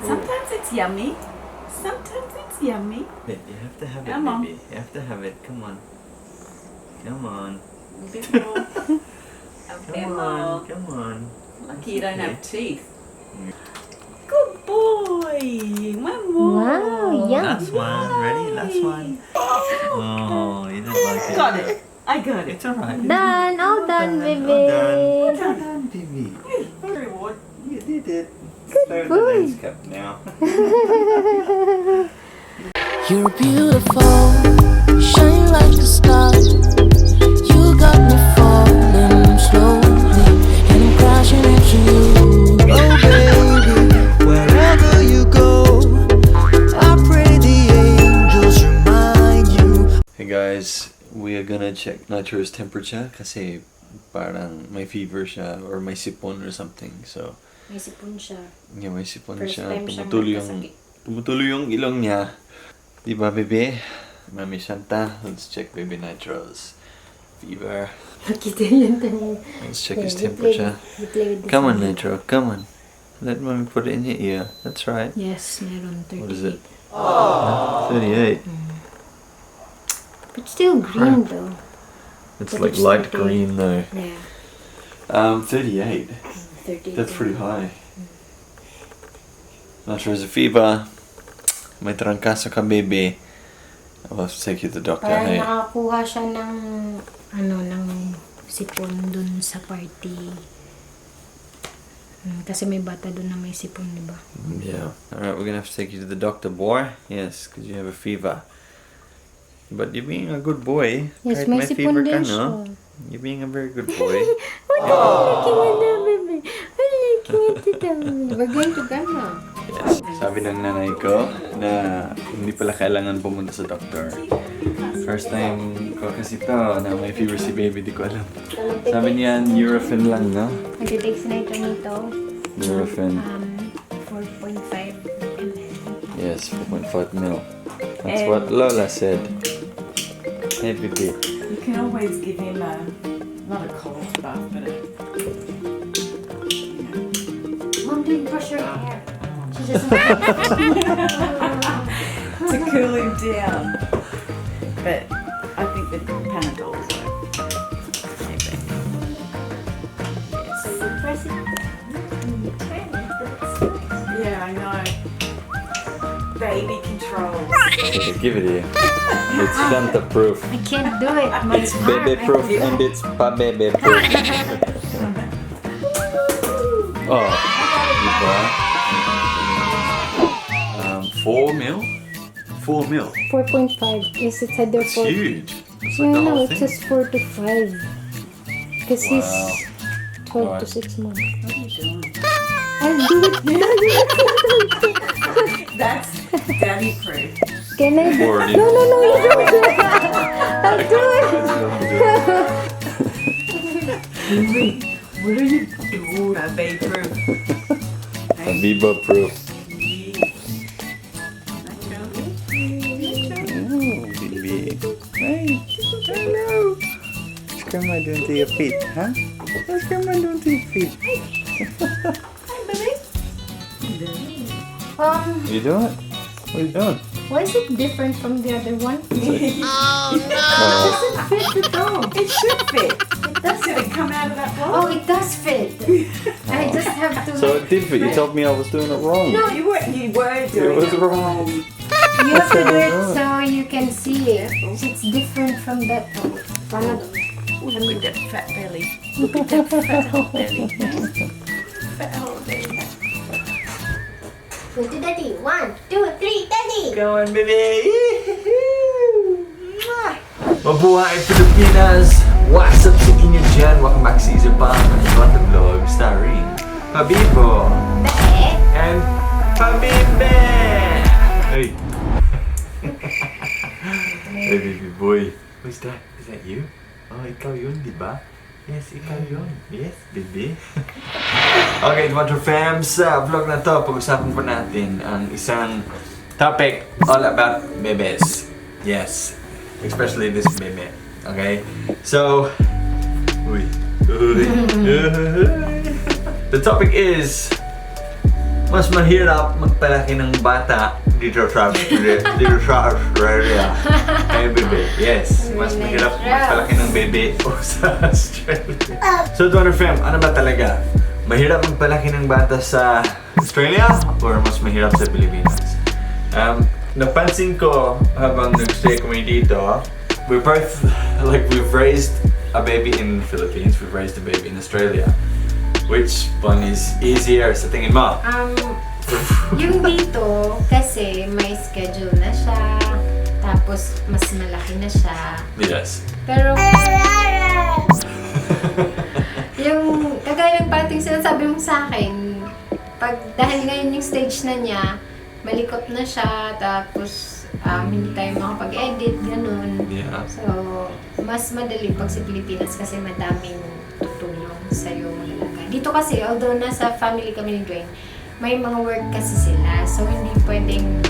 Sometimes it's yummy. Sometimes it's yummy. Wait, you have to have it, Come on. Baby. You have to have it. Come on. Come on. A bit more. A bit Come more. on. Come on. Lucky you don't Okay. have teeth. Good boy. One more. Wow, yum. Last one. Ready? Last one. Oh, you didn't like it. Got it. I got it. It's alright. Done! All done, baby! All done. All done, baby. Reward. You did it. Good Good boy. The cup now. You're beautiful, you shine like a star. You got me falling slowly, and I'm crashing into you. Oh baby, wherever you go, I pray the angels remind you. Hey guys, we are gonna check Nitro's temperature kasi parang may fever siya or may sipon or something. So, May sipon siya. Yeah, may sipon First siya. Time siyang Tumutulo yung, nagkasakit. Tumutulo yung ilong niya. Di ba, bebe? Mami Shanta, let's check baby Nitro's fever. Nakita yun tayo. Let's check his Yeah, you play temperature. You play with this Come on, one. Nitro, come on. Let Mommy put it in your ear. That's right. Yes, meron 38. What is it? 38. But still green though. It's But like it's light 38. Green though. Yeah, 38. 38. That's pretty high. Nitro has a fever. May trangkaso ka, baby. I'll have to take you to the doctor, Parang hey? Nakakuha siya ng ano ng sipon dun sa party. Kasi may bata dun na may sipon, di ba? Yeah. Alright, we're gonna have to take you to the doctor, boy. Yes, because you have a fever. But you're being a good boy. Yes, Kahit may sipon fever ka, din no? siya. You're being a very good boy. What are you looking at that, baby? What are you looking at that? We're going to Grandma. Yes. Sabi ng nanay ko na hindi pala kailangan pumunta sa doctor. First time ko kasi to na may fever si baby, di ko alam. Sabi niya, Nurofen lang, no? Magti-take si Nitro nito. Nurofen. 4.5 ml. Yes, 4.5 mil. That's what Lola said. Hey, baby. You can always give him a, not a cold bath, but a Mom didn't brush her hair. She doesn't. To cool him down. But I think the Panadols are maybe. So you press it and you turn it till it starts. Yeah, I know. Baby controls. Okay, give it here. It's Shanta proof. I can't do it. My It's baby arm. proof and it's pa baby proof. Oh, diba? 4 mil? 4 mil. 4.5. Yes, it said there It's 4. Huge. It's like No, the no, whole it thing. says 4 to 5. Because he's 12 to Alright. 6 months. What are you doing? I'll do it. That's daddy proof. Can I do Already. No, you don't do it. I'll do it. What are you doing? Baby proof. Aviva proof. Nitro. Oh, baby. Hey, hello. What's Grandma doing to your feet, huh? What's Grandma doing to your feet? Hi, baby. You doing it? What are you doing? Why is it different from the other one? Oh, It doesn't fit at all. It should fit. It does Did it come out of that block? Oh, it does fit. I just have to. So it did fit. You told me I was doing it wrong. No, You were It doing was it wrong. You have to do it so you can see it. It's different from that one. Panadol. Look at that fat belly. Look at that fat old belly. Fat old belly. Go to Daddy. One, two, three, Daddy! Go on, baby. Mabuhay, Pilipinas! What's up sa inyo dyan? Welcome back sa isa pang Bata Vlog starring Pabibo and Pabibe! Hey! Hey, baby boy. Who's that? Is that you? Oh, ikaw yun, di ba? Yes, ikaw yun. Yes, baby. Okay, Adventure Fam, sa vlog na to, pag-usapan po natin ang isang topic all about bebes. Yes, especially this bebe. Okay? So, uy, uy, uy. The topic is Mas mahirap magpalaki ng bata dito sa Australia. Hey, baby. Yes, mas mahirap magpalaki ng baby o sa Australia. So, Donor Fam, ano ba talaga? Mahirap magpalaki ng bata sa Australia or mas mahirap sa Pilipinas? Napansin ko habang nag-stay kami dito, we both, like, we've raised a baby in the Philippines, we've raised a baby in Australia. Which one is easier sa tingin mo? Yung dito, kasi may schedule na siya, tapos mas malaki na siya. Pero, yung kagaya ng parating sinasabi mo sa akin, pag dahil ngayon yung stage na niya, malikot na siya, tapos hindi tayo makapag-edit, ganun. So, mas madali pag sa Pilipinas kasi madaming tutulong sa'yo mag-alaga. Dito kasi, although nasa family kami ni Dwayne, may mga work kasi sila. So, hindi pwedeng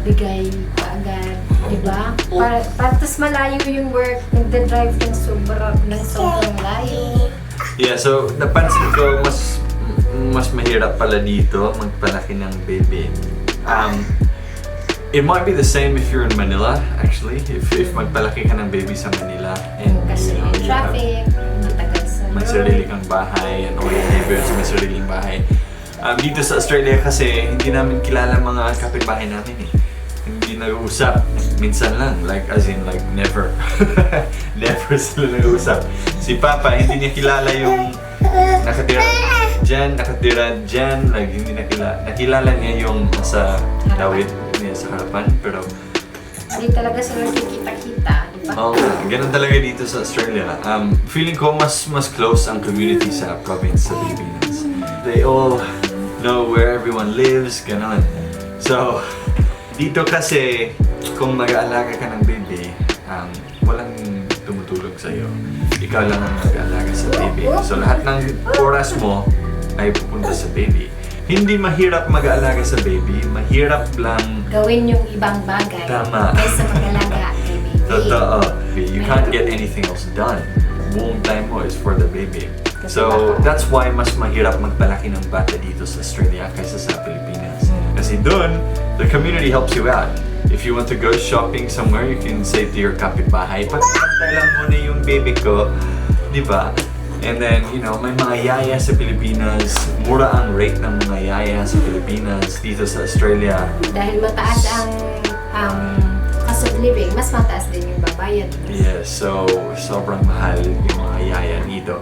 bigay kaagad, di ba? Para, tas malayo yung work, nagda-drive ng sobrang layo. Yeah, so napansin ko mas mahirap pala dito magpalaki ng baby. It might be the same if you're in Manila, actually. If magpalaki ka ng baby sa Manila and Kasi may you have traffic, matagal sa may road. Sarili kang bahay and all your neighbors may sariling bahay. Dito sa Australia kasi, hindi namin kilala mga kapitbahay namin eh. Hindi nag-uusap. Minsan lang. Like, as in, like, never. Never sila nag-uusap. Si Papa, hindi niya kilala yung nakatira dyan, nakatira dyan. Like, hindi nakilala. Nakilala niya yung nasa tawid niya sa harapan. Pero, Hindi talaga sila nakikita-kita, di ba? Oo nga, ganun talaga dito sa Australia. Feeling ko mas close ang community sa province sa Pilipinas. They all know where everyone lives, ganun. So, dito kasi, kung mag-aalaga ka ng baby, walang tumutulong sa'yo. Ikaw lang ang mag-aalaga sa baby. So, lahat ng oras mo ay pupunta sa baby. Hindi mahirap mag-aalaga sa baby, mahirap lang Gawin yung ibang bagay Tama. Kaysa mag-alaga kay baby. Totoo. You can't get anything else done. Buong time mo is for the baby. So, that's why mas mahirap magpalaki ng bata dito sa Australia kaysa sa Pilipinas. Kasi doon, the community helps you out. If you want to go shopping somewhere, you can say to your kapitbahay, "Pagpantay lang muna yung baby ko," di ba? And then, may mga yaya sa Pilipinas. Mura ang rate ng mga yaya sa Pilipinas. Dito sa Australia, Dahil mataas ang cost of living, mas mataas din yung babayad mo. Yeah, so sobrang mahal yung mga yaya dito.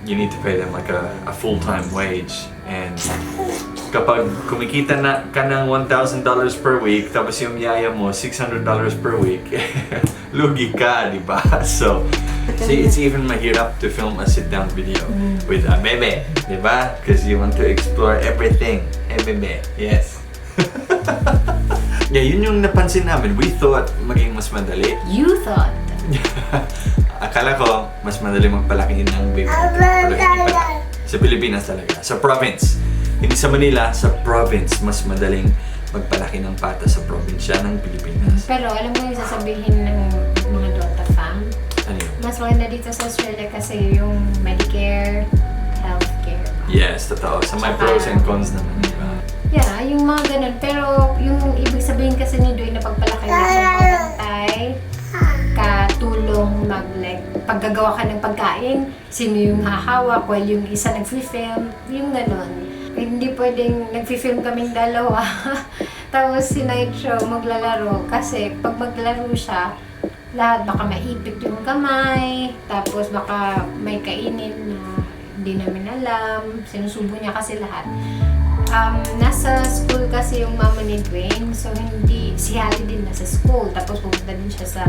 You need to pay them like a full-time wage. And kapag kumikita na ka ng $1,000 per week, tapos yung yaya mo $600 per week, lugi ka, di ba? So, see, it's even mahirap to film a sit-down video with a bebe, di ba? Because you want to explore everything. Hey, bebe. Yes. Yeah, yun yung napansin namin. We thought maging mas madali. You thought. Akala ko, mas madali magpalaki ng baby dito. Pero hindi pala. Sa Pilipinas talaga. Sa province. Hindi sa Manila, sa province. Mas madaling magpalaki ng bata sa probinsya ng Pilipinas. Pero alam mo yung sasabihin ng mga Dota fam? Ano yun? Mas maganda dito sa Australia kasi yung Medicare, healthcare. Yes, totoo. Sa may pros and cons naman, di ba? Yeah, yung mga ganun. Pero yung ibig sabihin kasi ni Dwayne na pagpalaki mo pagpapantay, katulong mag like, paggagawa ka ng pagkain, sino yung hahawak while yung isa nag-film, yung ganun. Hindi pwedeng nag-film kaming dalawa, tapos si Nitro maglalaro kasi pag maglaro siya, lahat baka maipit yung kamay, tapos baka may kainin na hindi namin alam, sinusubo niya kasi lahat. Nasa school kasi yung mama ni Dwayne, so hindi, si Holly din nasa school, tapos pupunta din siya sa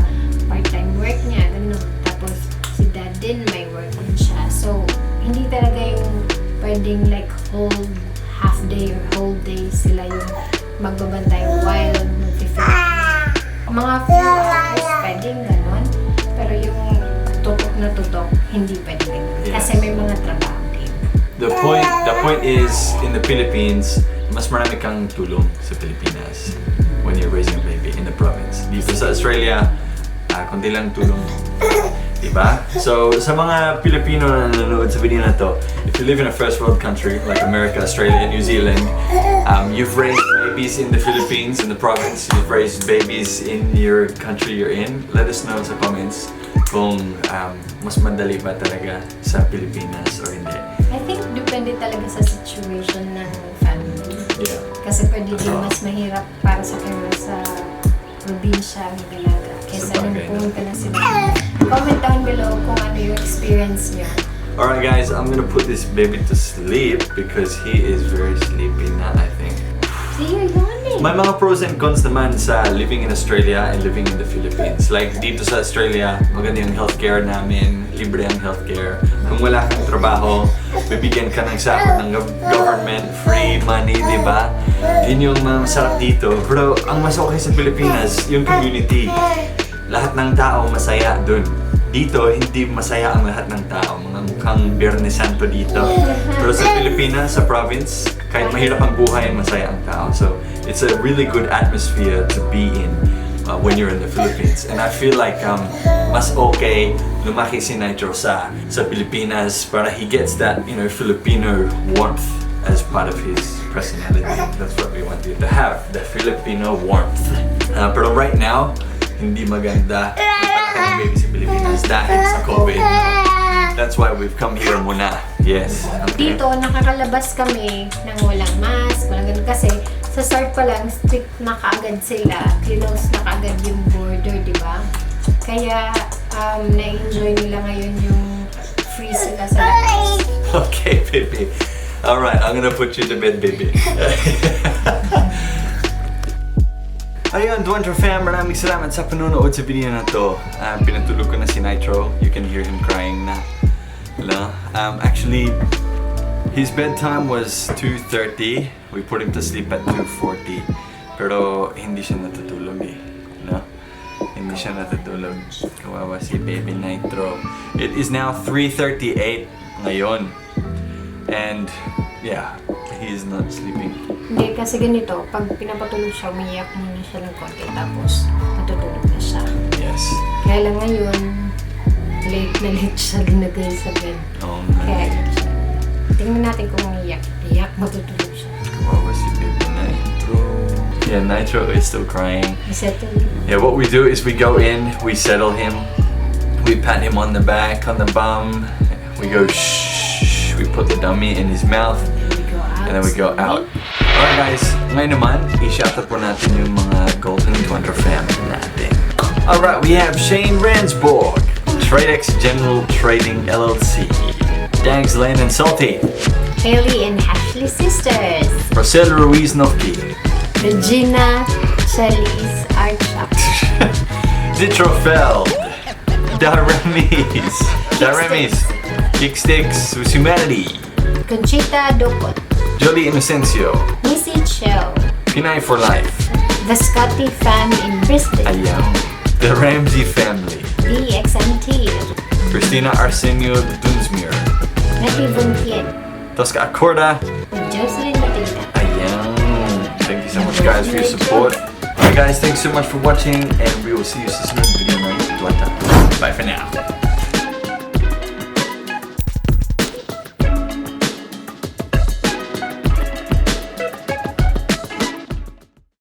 part-time work niya, ganun. Tapos si dad din may work din siya. So, hindi talaga yung pwedeng like whole half day or whole day sila yung magbabantay while nag-film. Mga few hours pwedeng ganun, pero yung tutok na tutok, hindi pwedeng ganun. Kasi may mga trabaho din. The point is, in the Philippines, mas marami kang tulong sa Pilipinas when you're raising a baby in the province. Dito sa Australia, konti lang tulong. Diba? So, sa mga Pilipino na nanonood sa video na to, if If you live in a first world country like America, Australia, New Zealand, you've raised babies in the Philippines, in the province, you've raised babies in your country you're in, let us know sa comments kung mas madali ba talaga sa Pilipinas or hindi. I think depende talaga sa situation ng family. Kasi pwede din mas mahirap para sa kanila sa probinsya mag-alaga kaysa Sa nung bagay, no? pumunta na sila. Comment down below kung ano yung experience niyo. Alright guys, I'm gonna put this baby to sleep because he is very sleepy na, I think. See, you're yawning. May mga pros and cons naman sa living in Australia and living in the Philippines. Like dito sa Australia, maganda yung healthcare namin, libre ang healthcare. Kung wala kang trabaho, bibigyan ka ng sahod ng government, free money, di ba? Yun yung mga masarap dito. Pero ang mas okay sa Pilipinas, yung community. Lahat ng tao masaya dun. Dito, hindi masaya ang lahat ng tao. Mga mukhang Biyernes Santo dito. Pero sa Pilipinas, sa province, kahit mahirap ang buhay, masaya ang tao. So, it's a really good atmosphere to be in when you're in the Philippines. And I feel like mas okay lumaki si Nitro sa Pilipinas para he gets that Filipino warmth as part of his personality. That's what we want you to have, the Filipino warmth. Pero right now, hindi maganda magpalaki ng baby sa Pilipinas dahil sa COVID. That's why we've come here muna. Yes. Okay. Dito, nakakalabas kami ng walang mask, walang ganun. Kasi sa start pa lang, strict na kaagad sila. Close na kaagad yung border, di ba? Kaya, na-enjoy nila ngayon yung free sila sa labas. Okay, baby. All right, I'm gonna put you to bed, baby. Ayun, Dwantro fam, maraming salamat sa panonood sa video na to. Pinatulog ko na si Nitro. You can hear him crying na. No? Actually, his bedtime was 2:30. We put him to sleep at 2:40. Pero hindi siya natutulog eh. No? Hindi siya natutulog. Kawawa si baby Nitro. It is now 3:38 ngayon. And yeah, he is not sleeping. Hindi, kasi ganito, pag pinapatulog siya, umiiyak muna siya ng konti, tapos matutulog na siya. Kaya lang ngayon, late na late siya linagay sa bed. Oh Kaya man. Iyak siya. Tingnan natin kung umiiyak. Iyak, matutulog siya. Kawawa si baby Nitro. Yeah, Nitro is still crying. Settle. Yeah, what we do is we go in, we settle him, we pat him on the back, on the bum, we go shh, we put the dummy in his mouth, And then we go out. And then we go out. Alright guys, ngayon naman, i-shoutout po natin yung mga Golden Dwantro fam natin. Alright, we have Shane Ransborg, Tradex General Trading LLC, Dags Lane and Salty, Haley and Ashley sisters. Rosel Ruiz Novki, Regina Chelis Art Shop. Zitrofeld, Daremis, Daremis, Kicksticks with Humanity, Conchita Dokot. Jolie Inocencio, Missy Cho. Pinay for Life, The Scotty Fam in Brisbane. Ayaw, The Ramsey Family, DXMT. Christina Arsenio Dunsmuir, Matthew Vontien. Tosca Acorda, Jocelyn Matilda. Ayan. Thank you so much, guys, for your support. Alright guys, thanks so much for watching and we will see you sa sunod video ng Dwanta. Bye for now.